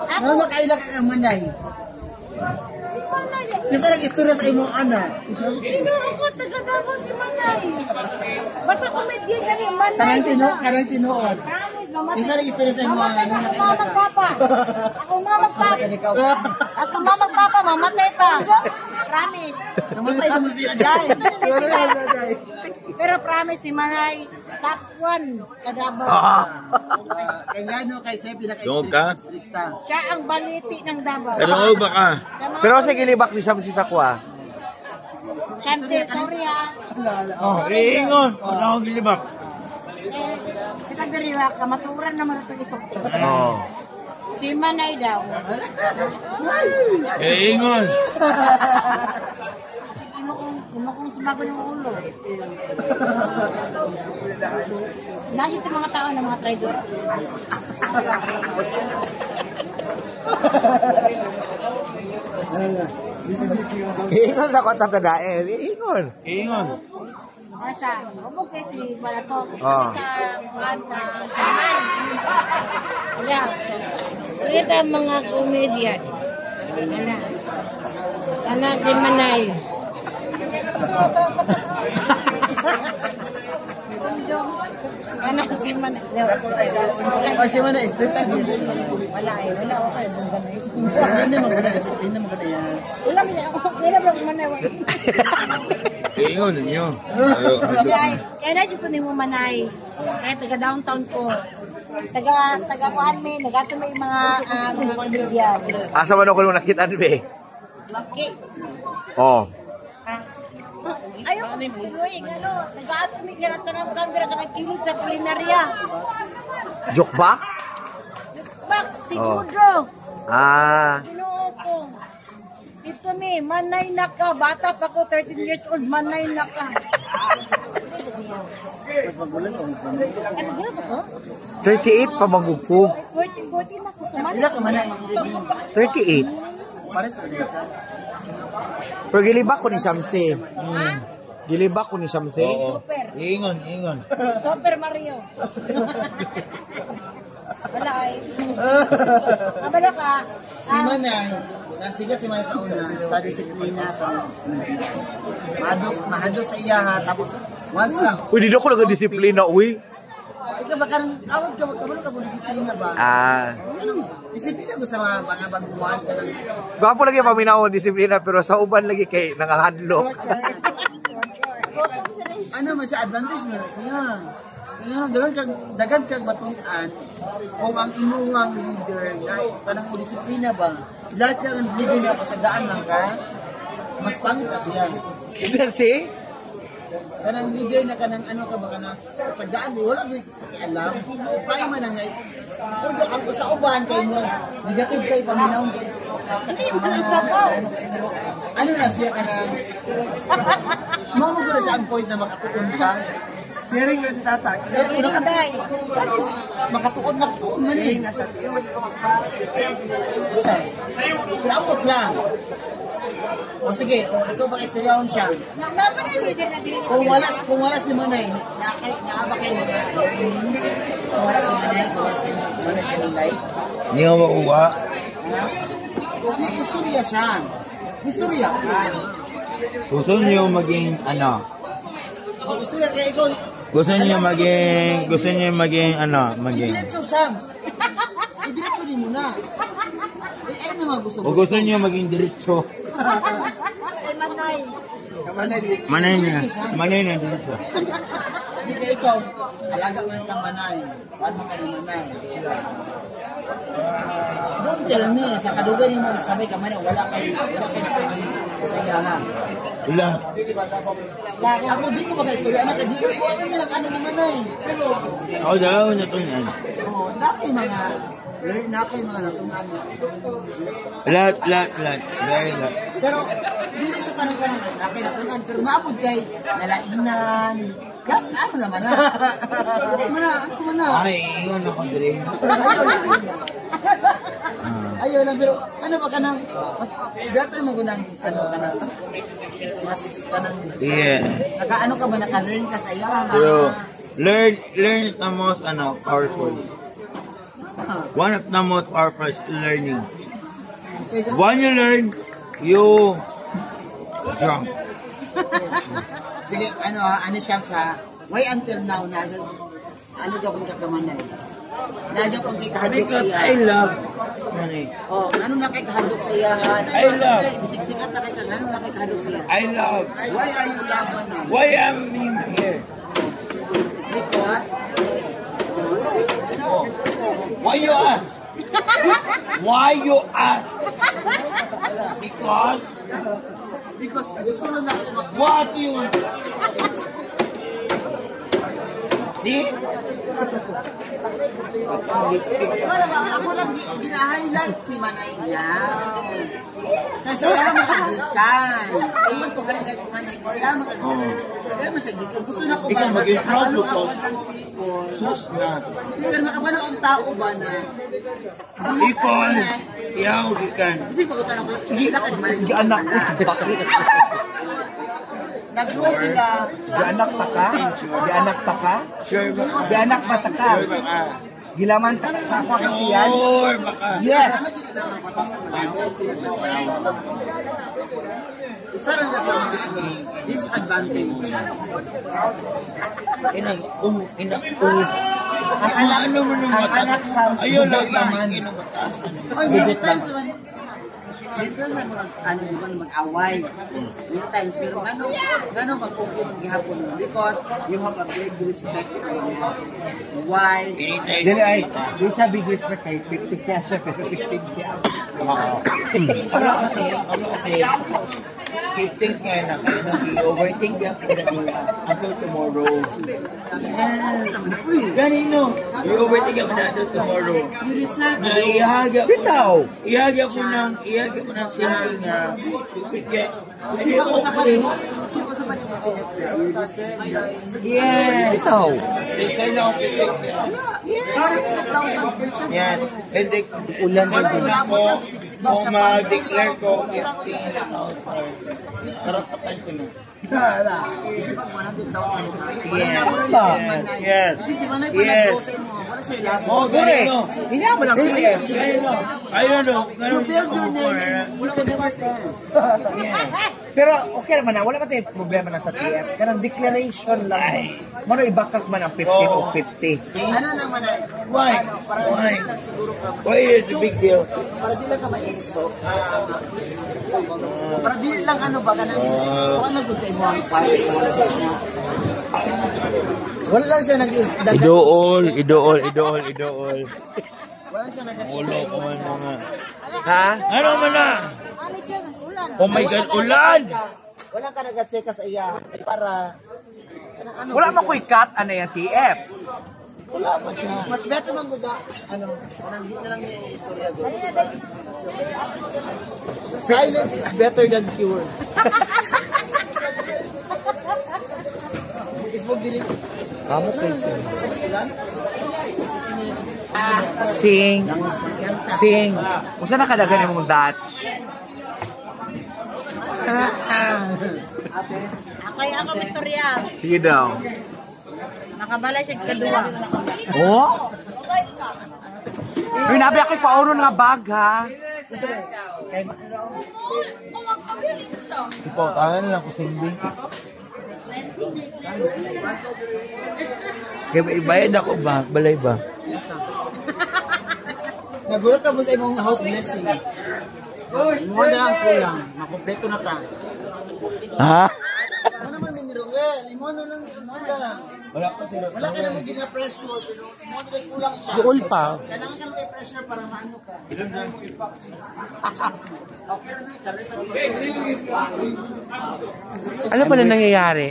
Nga makaila ka kang Manay. Si Manay. Kasi nag-istorya sa imong anak. Sino ako? Taga Davao si Manay. Basta comedian gani Manay. Kanang tinuod. Promise, mamatay. Isa nag-istorya sa imong Mamatay anak. pa ako mama magpapa. Ako mama magpapa. Ikaw. Ako mama magpapa, mamatay pa. Promise. Namatay naman sila, Day. Namatay naman sila, Day. Pero promise si Manay, top 1 sa Davao. Kaya nga no, kay siya Dungog ka? pinaka-stricta. Siya ang baliti ng Davao. Pero ba ka? Sa mga- Pero sa gilibak ni Samsi Sakwa. Siyempre, sorry ah. Oh, iingon. Wala akong gilibak. Eh, kita diriwa, kamaturan naman ito isok. Oh. Si Manay daw. Iingon. Imo kong sumago ng ulo. Nasa ito mga tao ng mga traidor. Iingon sa kota tadael. Iingon. Iingon. Ano siya? Hubog kay si Balato. Kasi sa buwan na Saman. Ayan. Ulit ang mga comedian. Ana. Ana si Manay. Ana si Manay. O si Manay, stricta din. Wala eh. Wala ako kayo. Disiplina mo ganda, disiplina mo ganda yan. Wala mo ako. Wala mo ako Manay. Iingon ninyo. Ayo, Kaya, kaya na ko nimo Manay. Kaya taga downtown ko. Taga taga kuan mi, nagato may mga mga comedian. Asa man ako nung nakita be? Okay. Oh. Ayaw ko tuloy, ano, nag-aato mi kaya tanang kandra ka nagkilig sa kulinarya. Joke ba? Box, si Oh. Kudro. Ah. Ginoo ko. Ito mi, Manay na ka. Bata pa ko, 13 years old, Manay na ka. Mas magulang o Ay, magulang ba to? 38 pa magupo. 14, 14 ako sumali. Ila ka Manay? 38. Pares sa dito. Pero gilibak ko ni Samsi. Gilibak ko ni Samsi. Oo. Super. Iingon, iingon. Super Mario. Wala ay. Kabalo ka. Si Manay, nasigat si Manay sa una, sa disiplina, sa mahadlok, mahadlok sa iyaha, tapos once na, Uy, dito ko lang disiplina, uy. ikaw ba kanang, awag ka, kabalo ka mo disiplina ba? Ah. Anong disiplina ko sa mga mga baguhan ka ng Gwapo lagi paminaw ang disiplina pero sa uban lagi kay nangahadlok. Ano man siya, advantage man na siya. Kaya ano, dagan kag matun-an kung ang imong leader na kanang mo disiplina ba, lahat lang ang leader na pasadaan lang ka, mas pangit na siya. Kasi Kanang leader na kanang ano ka ba kanang pasadaan di wala gyud alam. Mas pangit man ang kung ang sa uban kay mo negative kay paminaw kay Hindi mo lang sabaw. Ano na siya kanang mao mo na siya ang point na makatuon ka. Hearing na si tata. Pero una ka Day. Makatuon makatuon man eh. Pero amot lang. O sige, o ikaw ba istoryahon siya? Naman ang leader na dili. Kung wala si Manay, naaba kayo mga means. Kung wala si Manay sa imong life. Hindi ko makuha. Ha? May istorya siya. Istorya ka. Gusto niyo maging ano? O istorya kaya ikaw. Gusto niyo maging ano, maging. Idiretso Shams. Idiretso din mo na. Eh, ayun naman gusto. O gusto niyo maging diretso. Ay, Manay. Manay na. Manay na diretso. Hindi ka ikaw, alaga man kang Manay. Kuan man ka ni Manay. Don't tell me, sa kadugay nimo sabay ka Manay, wala kay natunan sa iyaha. Wala. Ako di ko maka-istorya anak, di ko ko ano lang ano ni Manay. Ako daw na to yan. Oh, na kay mga learn na kay mga natunan nga. Lahat, lahat, lahat. Very lahat. Pero dili sa tanong ka ng na kay natunan, pero naapod kay nalainan. Kat ano naman na? Ano man na? Ano man na? Ay, iingon ako dire. Ayaw lang, pero ano ba kanang, mas better mo gunang, ano kanang, mas kanang, naka ano ka ba, naka-learn ka sa iya. Pero, learn, learn is the most, ano, powerful. One of the most powerful is learning. Okay, gusto- When you learn, you drunk. Sige, ano ha, ano siya sa, why until now, na, ano daw kung kagamanay? Naga kung kay kahadlok sa Because iya. I love money. Oh, ano na kay kahadlok sa iya? I love. Bisig sikat na kay ka, ano na kay kahadlok sa iya? I love. Why are you love manay? Why am I here? Because, Why you ask? Why you ask? Because because gusto lang na ako what do you want? See? Wala ba, ako lang gina-highlight si Manay now. Kasi kaya makagikan. Ingon ko highlight si Manay kasi kaya makagikan. Kaya masagikan. Gusto na ko ba Ikaw maging proud makabalo ko. ang walang people. Sus na. Pero makabalo ang tao ba na People, iyaw gikan. kasi pagkutan ako, hindi na ka ni Manay. Gianak ko si Bakit. Nag-grow sila. Gianak ta ka? Gianak ta ka? Sure ba ka? Gianak ba ta ka? Sure ba ka? Gilaman ta ka sa ako katiyan? Sure ba ka? Yes. Ano gid na mga patas na Isa rin na sa mga ano, disadvantage. Inang, inang, Ang anak, ano mo nung Ang anak sa Ayaw lagi naman. inang mataas. Oy, many times naman. Minsan man mag ano man mag-away. Many times pero ngano ngano mag-okay man gihapon mo because you have a big respect for him. Why? Dili ay, di siya big respect kay 50 kaya siya pero 50 kaya. Ano kasi, keep things ngayon na kayo nang i-overthink yan until tomorrow. Yes. Ganino, i-overthink ako na until tomorrow. You deserve Na ihagya ko Bitaw. ihagya ko ng thinking na, kaya, Gusto ko sa mo. Gusto ko sa mo. You deserve that. Yes. Bitaw. Design ako Parang 2,000%. Yes. And then, Ulan sabi din. na ko, kung ma-declare ko 15,000, karapatan ko na. Kasi pag 100,000 ka, Yes. wala na mo rin Yes. Kasi si Manay pa Yes. nag-grow sa imo, wala siya ilabo. Oh, Correct. ganito. Hindi mo lang TF. Ganito. Ayun o. You build your name and you can never tell. Pero okay naman na, wala man tayong problema na sa TF. Kanang declaration lang. Mano ibakak man ang 50 Oo. o 50. Ano lang Manay? Why? Ano, para Why? di lang siguro ka, Why is the big deal? para di lang ka mainso. Para di lang ano ba kanang kung ano gud sa imo ang part. Wala lang siya nag Idool, idool, idool, idool. Wala siya nag Ulo ko man mga. Ha? Ano man na? Oh my God, ulan! Wala ka nag-check sa iya para ano, Wala man ko'y cut ano yung TF. Mas better man gud ano, parang di na lang niya yung istorya gud. Silence is better than cure. Is mo bili Kamo kay sing. Sing. Sing. Usa na kadagan imong Dutch? Ako ako istorya. Sige daw. Nakabalay siya kaduwa. Oh? Uy, nabi ako pauron nga bag ha. Ipautahan lang ko Cindy. Kaya ibayad ako ba? Balay ba? Nagulat ka mo sa imong house blessing. Mo na lang kulang, makumpleto na ta. Ha? Ano naman ni Ruel, imo na lang kulang. Wala pa sila. Wala ka naman gina-pressure, pero imo na lang kulang siya. Duol pa. Kailangan ka lang i-pressure para maano ka. Okay na, kare sa Ano pala nangyayari?